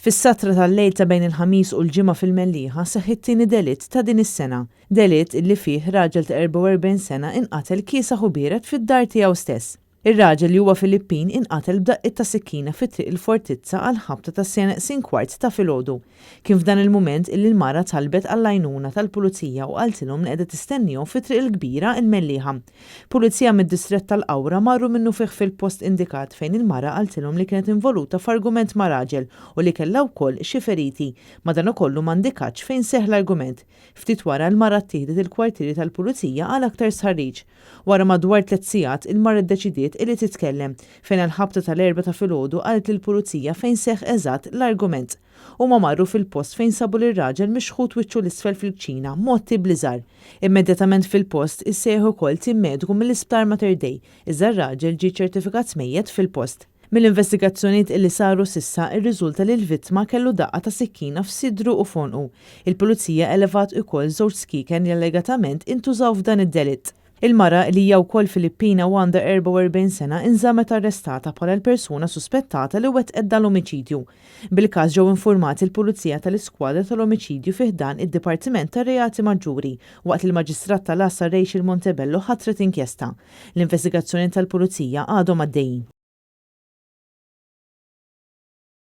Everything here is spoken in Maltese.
Fis-satra tal-lejl ta' bejn il-Ħamis u l-Ġimgħa fil-Mellieħa seħħ it-tieni delitt ta' din is-sena. Delitt illi fih raġel ta' 44 sena inqatel kiesaħ u biered fid-dar tiegħu stess. Ir-raġel li huwa Filippin inqatel b'daqqiet ta' sikkina fi Triq il-Fortizza għall-ħabta tas-siegħa neqsin kwart ta' filgħodu. Kien f'dan il-mument illi l-mara talbet għall-għajnuna tal-Pulizija u qaltilhom li qiegħda tistennihom fi Triq il-Kbira, il-Mellieħa. Pulizija mid-distrett tal-Qawra marru minnufih fil-post indikat fejn il-mara qaltilhom li kienet involuta f'argument ma' raġel u li kellha wkoll xi feriti. Madankollu ma ndikatx fejn seħħ l-argument. Ftit wara l-mara ttieħdet il-kwartieri tal-Pulizija għal aktar stħarriġ. Wara madwar tlett sigħat il-mara ddeċidiet illi titkellem, fejn għall-ħabta tal-erbgħa ta' filgħodu qalet lill-Pulizija fejn seħħ eżatt l-argument. Huma marru fil-post fejn sabu lir-raġel mixħut wiċċu 'l isfel fil-kċina, mgħotti b'liżar. Immedjatament fil-post issejjaħ ukoll tim mediku mill-Isptar Mater Dei, iżda r-raġel ġie ċċertifikat mejjet fil-post. Mill-investigazzjonijiet illi saru s'issa rriżulta li l-vittma kellu daqqa ta' sikkina f'sidru u f'għonqu. Il-Pulizija elevat ukoll żewġ skieken li allegatament intużaw f'dan id-delitt. Il-mara, li hija wkoll Filippina u għandha 44 sena, inżammet arrestata bħala l-persuna suspettata li wettqet dan l-omiċidju. Bil-każ ġew infurmati l-Pulizija tal-Iskwadra tal-Omiċidju fi ħdan id-Dipartiment tar-Reati Maġġuri, waqt li l-Maġistrat tal-Għassa Rachel Montebello ħatret inkjesta. L-investigazzjonijiet tal-Pulizija għadhom għaddejjin.